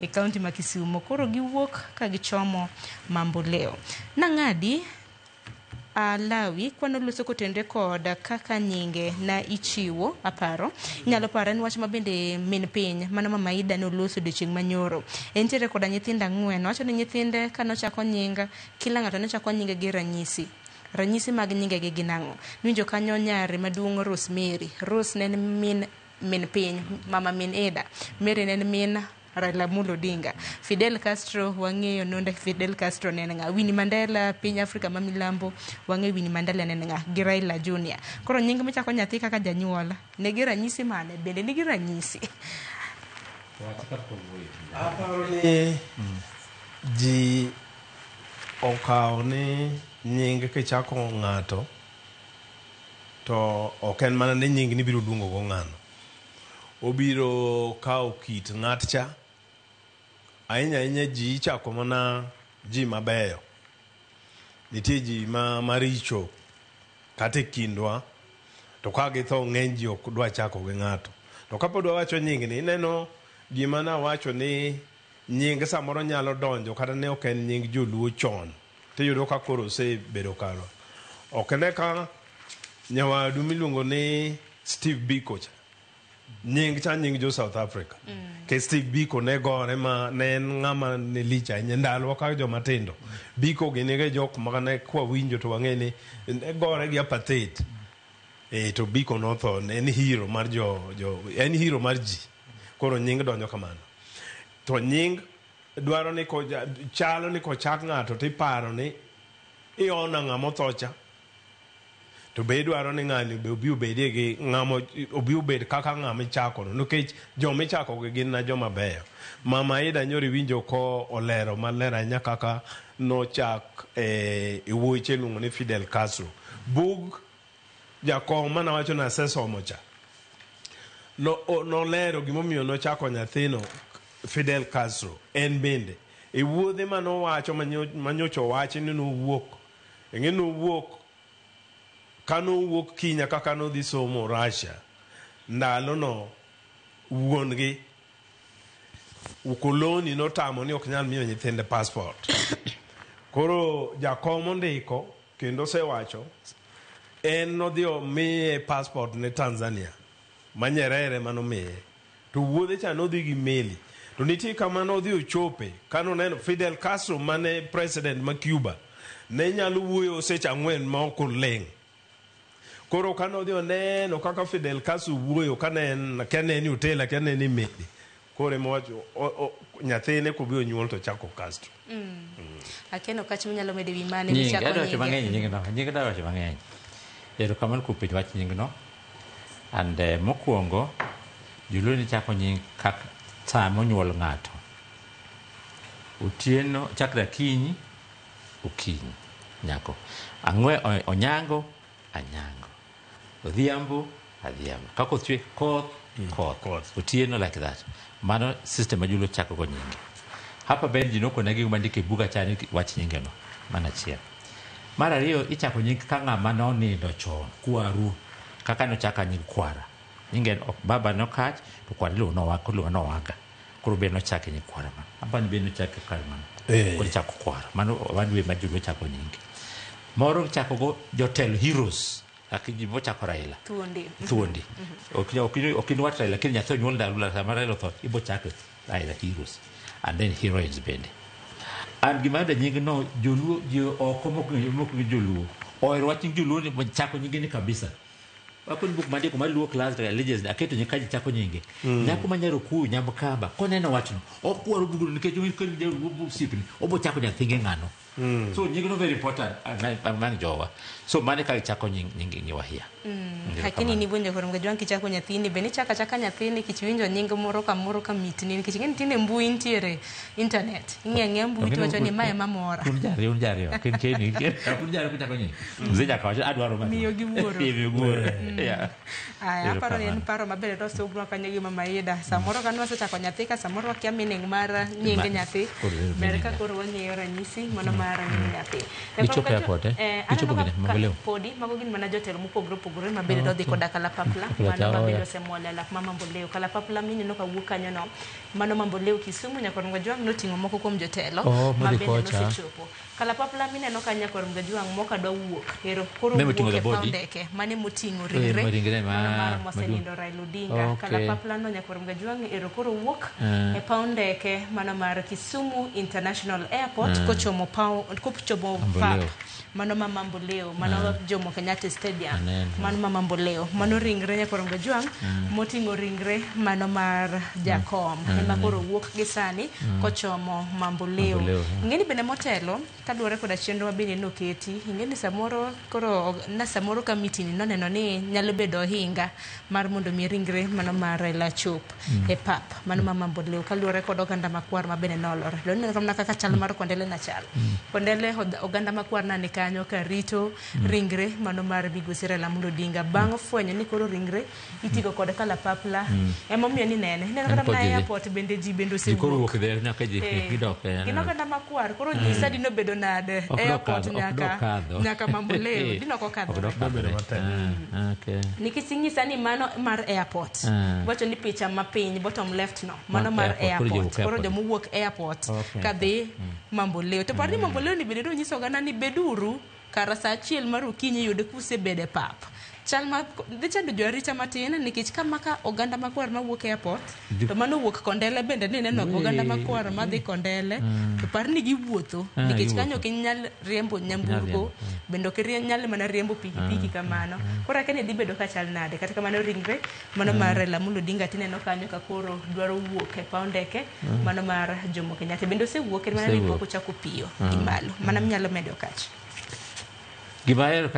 E kaunti ma Kisumo. Koro giwuok ka gichomo Mamboleo. Nang'adi Alawi kwano loso kotenre kod kaka nyinge na ichiwo aparo. Inyalo paro en wach ma bende min piny mano Mama Ida ne oloso odiochieng' manyoro. Entiere koda nyithindo ang'wen. Owacho ni nyithinde kanochako nying kila ng'ato ne chako nyinge gi ranyisi. Ranyisi mag nyingegi gin ang'o? Niwinjo kanyo nyare maduong' Rosemary. Rose ne en min min piny, mama min Ida. Mary ne en min Raila Amolo Odinga. Fidel Castro wang'eyo nonde Fidel Castro ne en ng'a. Winnie Mandela piny Afrika ma milambo wang'eyo Winnie Mandela ne en ng'a gi Raila Junior. Koro nying michako nyathi kaka janyuol nigi ranyisi mane? Bende nigi ranyisi? Aparo ni ji okawo ni nying kichako ng'ato to ok en mana ni nying ni biro luongo go ng'ano. Obiro kawo kit ng'at cha. Ahinya ahinya ji ichako mana ji mabeyo. Nitie ji ma maricho kata e kindwa to ka githo ng'eny ji ok dwa chako gi ng'ato. To kapod wawacho nying ni ineno gima nawacho ni nying samoro nyalo donjo kata ne ok en nying joluo chon tiyudo ka koro osebedo karwa. Ok ne ka nyawadu miluongo ni Steve Biko cha. Nying cha nying jo South Africa. Ke Steve Biko ne gore ma ne en ng'ama ne lich ahinya ndalowa kaka joma tindo. Biko gini ge jok ma ne kwawinjo to wang'e ni ne gore gi apartheid. E, to Biko notho ne en hero mar jo, jo en hero mar ji. Koro nying donjo kamano. To nying dwaro ni ko, chalo ni kochak ng'ato tiparo ni iona ng'ama otho cha. To be idwaro ni ng'ani be obi obedie gi ng'ama obi obed kaka ng'ama ichako no nikech joma ichako gi gin na joma beyo. Mama Ida nyoro iwinjo ko olero maler ahinya kaka nochak e wuoche iluongo ni Fidel Castro. Bug jakom mane awacho ni asesomo cha no, nolero gimomiyo nochako nyathino Fidel Castro. En bende e wuodhe manowacho manyocha owachi ni nowuok ing'e nowuok kanowuok Kenya kaka nodhi somo Russia ndalono wuon gi ukoloni notamo ni ok nyal miyo nyithinde passport. Koro jakom ondiko kendo osewacho en nodhi omiye passport ne Tanzania ma Nyerere manomiye to wuodhe cha nodhi gi meli to nitie kama nodhi ochope kanoneno Fidel Castro mane president ma Cuba ne nyalo wuoyo seche ang'wen ma ok oling'. Koro kanodhi oneno kaka Fidel Castro wuoyo kane en akia ne en e hotel akia ne en e meli koro ema owacho nyathine kobiro nyuol to chako Castro. Akeno kach minyalo medo ewi mane Nying, michako adwa wacho nyinge. mang'eny nyingno. Nying adwa wacho mang'eny. Erokamano kuom penjo wach nyingno. And mokwongo, joluo ne chako nying kaka sa monyuol ng'ato. Otieno, chakre akinyi, okinyi, nyako. Ang'we, onyango, anyango. Odhiambo, adhiambo. Ka koth chwe, koth, koth. Koth. Otieno like that. Mano system ma joluo chako go nyinge. Hapa ben ji nokona gigo mandiko e buga cha ni wach nyinge no. Mano achiel. Mar ariyo ichako nying ka ng'ama nonindo chon, kwaru. Kaka nochaka nying kwara. Nyinge en ok baba nokach to kwara iluongo Nowaka, iluongo Nowaga. Koro be nochake nying kwara mano. Apani be nochake kar mano. Koro ichako kwara. Mano one way ma joluo chako nyinge. Moro chako go jotelo heroes. Kaka ji mochako Raila. Thuondi. Thuondi. Ok in wat Raila, lakini nyathi onyuol ndalo sama Raila otho, ibo chako Raila heroes. And then heroines bende. And gima yudo nying no, joluo, ji oko mok ng'eyo joluo. Ohero wach nying joluo ni chako nyinge ni kabisa. Wakoni buk mandiko mar Luo class religions aketo nying kaji chako nyinge. Nyako ma nyar Okuyu Nyamkamba koneno wachno okwaro bugno nikech owinjo ka jaluo osiepne obo chako nyathige ng'ano. So nying no very important among jowa. So mane kaka ichako nying nying nyiwa hia. Lakini niwinjo koro mgajwang' kichako nyathini be nichako achaka nyathini kech iwinjo nying moro kamoro ka mitni nikech ing'e ni tinde mbui nitiere internet ing'iyo ang'iya mbui tiwacho ni mae ema mora. Un jariyo, un jariyo. Kin keni, un jariyo kuchako nying. Mzee nyaka wach adwaro ma. Miyo gi wuoro. Miyo gi wuoro. Yeah. Aya, aparo ni en Erokamano. paro maber nosognwa kanyo gi Mama Ida. Samoro ka nwasechako nyathi ka samoro wakia meaning mar nying nyathi. Koro ero Ber meaning, ka yeah. koro wang'eyo ranyisi mano mar nying nyathi. Gichopo airport, eh? Aneno Gichopo gine, Mamboleo? Podi, mago gin mana jotelo mopogore opogore ma bende nodhi koda kalapapla Kalapapla mano cha, ma oh, bende yeah. osemol e alap ma Mamboleo. Kalapapla mineno ka wuok kanyo no, mano Mamboleo Kisumu nyaka Ojwang' noting'o moko kuom jotelo Oh, ma modhi bende kocha. nosechopo. Kalapapla mineno ka nyakwar Mgajwang' moka dwa wuok, ero koro Me moting'o wuok e the paw body. ndeke mane moting'o Eh, ringre ringre mano mar maduong'. mosenindo Raila Odinga. Okay. Kalapapla no nyakwar Mgajwang' ero koro wuok e paw ndeke mano mar Kisumu International Airport kochomo paw kochomo pap Mamboleo. mano ma Mamboleo, mano Jomo Kenyatta Stadium, Aneno. mano ma Mamboleo, mano ringre nyakwar Mgajwang' moting'o ringre mano mar Jakom ema koro wuok gi sani kochomo Mamboleo. Mamboleo, yeah. Ing'eni bende motelo kaluwore koda chenro ma bende noketi, ing'eni samoro koro na samoro ka meeting noneno ni nyalo bedo ohinga mar mondo mi ringre mano mar Raila chop e pap mano ma Mamboleo kaluwore kod oganda makwar ma bende nolor. To ineno mana kaka chal mar Kondele na chal. Kondele oganda makwar na ni kanyo ka rito ringre mano mar migosi Raila Amolo Odinga bang' fwenyo ni koro ringre itigo kod kalapapla. Emomiyo ni nene ineno kata En pod mana ji dhi. airport bende ji bende Ji koro osewuok. wuok there nyaka ji Eh, gidok eh, gin oganda makwar koro nyisa dino bedo nade Ok airport dokadho, ok nyaka dokadho. nyaka Mamboleo dino ok Ok okadhore dokadhore. Dobedo matek. Ah, okay. nikech ing'isa ni mano mar airport wacho ni picha mapiny bottom left no mano Mar mar airport, koro airport jowuok koro airport. jomowuok airport Okay. kadhi Mamboleo to par ni Mamboleo ni bende nonyiso oganda ni beduru kara saa achiel mar okinyi yud kusebedo e pap chal ma dhi chando jo arita matin nikech kama ka oganda makwar mawuok airport to mano wuok Kondele bende ni neno oganda makwar madhi Kondele to par ni giwuotho Ah, nikech giwuotho. kanyo ok inyal riembo nyamburko riembo, bende ok inyal mana riembo pikipiki kamano koro akia ni dhi bedo ka chal nade kata kamano ringre mano mar Raila Amolo Odinga tineno kanyo ka koro dwaro wuok e paw ndeke mano mar Jomo Kenyatta bende osewuok en mana ni Osewuok. pok ochako piyo gi malo mana minyalo medo kacha Gima ahero ka